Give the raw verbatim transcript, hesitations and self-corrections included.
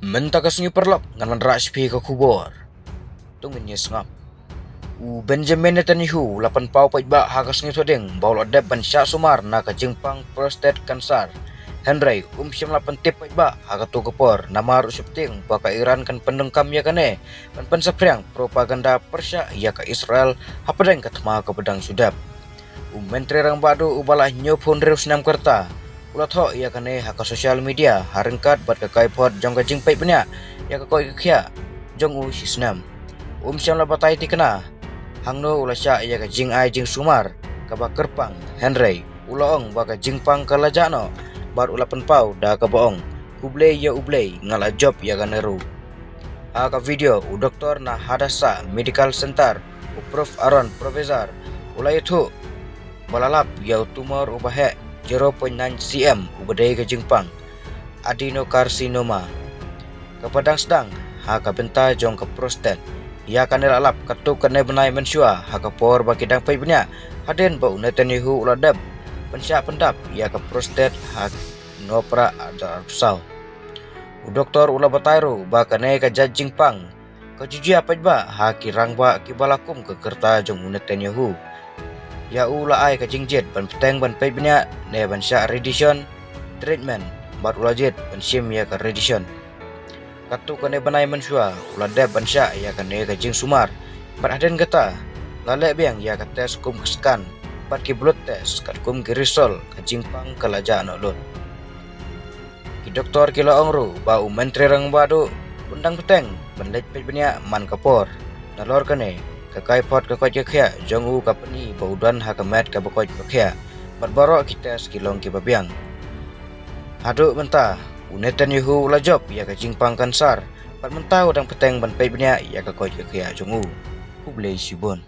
Mynta ka sngi paralok ngan wanrah sha phi ka khubor. To ngin ïa sngap. U Benjamin Netanyahu u la pynpaw paidbah ha ka sngi Thohdieng ba u la dep ban shah sumar na ka jingpang prostate cancer. Hynrei um shym la pyntip paidbah ha kato ka por namar u sheptieng ba ka Iran kan pyndonkam ïa kane ban pynsaphriang propaganda pyrshah ïa ka Israel hapdeng ka thma kaba dang shu dep. U Myntri Rangbah Duh uba la hynñiewphew hynriew snem ka rta u la thoh ïa kane ha ka social media ha ryngkat bad ka kaiphod jong ka jingpeit bniah ïa ka koit ka khiah jong u shisnem. Um shym la batai thikna hangno u la shah ïa ka jingai jingsumar kaba kyrpang, hynrei u la ong ba ka jingpang ka la jah noh bad u la pynpaw da kaba ong, "Khublei ïa U Blei, nga la jop ïa kane ruh." Ha ka video, u doktor na Hadassah Medical Center, u Prof Aaron Provezar, u la ïathuh ba la lap ïa u tumor uba heh zero point nine centimeter uba dei ka jingpang adenocarcinoma kaba dang sdang ha ka bynta jong ka prostate. Ïa kane la lap katto katne bnai mynshuwa ha ka por ba ki dang peit bniah hadien ba u Netanyahu u la dep ban shah pyndap ïa ka prostate ha Nohprah, Arab Saudi. U doktor u la batai ruh ba kane ka jait jingpang ka ju jia paidbah ha ki rangbah kiba la kum ka rta jong u Netanyahu. Ïa u la ai ka jingjied ban bteng ban peit bniah ne ban shah radiation treatment, bad u la jied ban shim ïa ka radiation. Katto katne bnai mynshuwa u la dep ban shah ïa kane ka jingsumar. Bad hadien kata la leh biang ïa ka test kum ka scan bad ki blood test, katkum ki result ka jingpang ka la jah noh lut. Ki doktor ki la ong ruh ba u Myntri Rangbah Duh un dang bteng ban leit peit bniah man ka por. Nalor kane, ka kaiphod ka koit ka khiah jong u ka pyni ba u don ha ka met kaba koit ka khiah, bad baroh ki test ki long kiba biang. Haduh mynta u Netanyahu u la jop ïa ka jingpang cancer, bad mynta u dang bteng ban peit bniah ïa ka koit ka khiah jong u. Khublei shibun.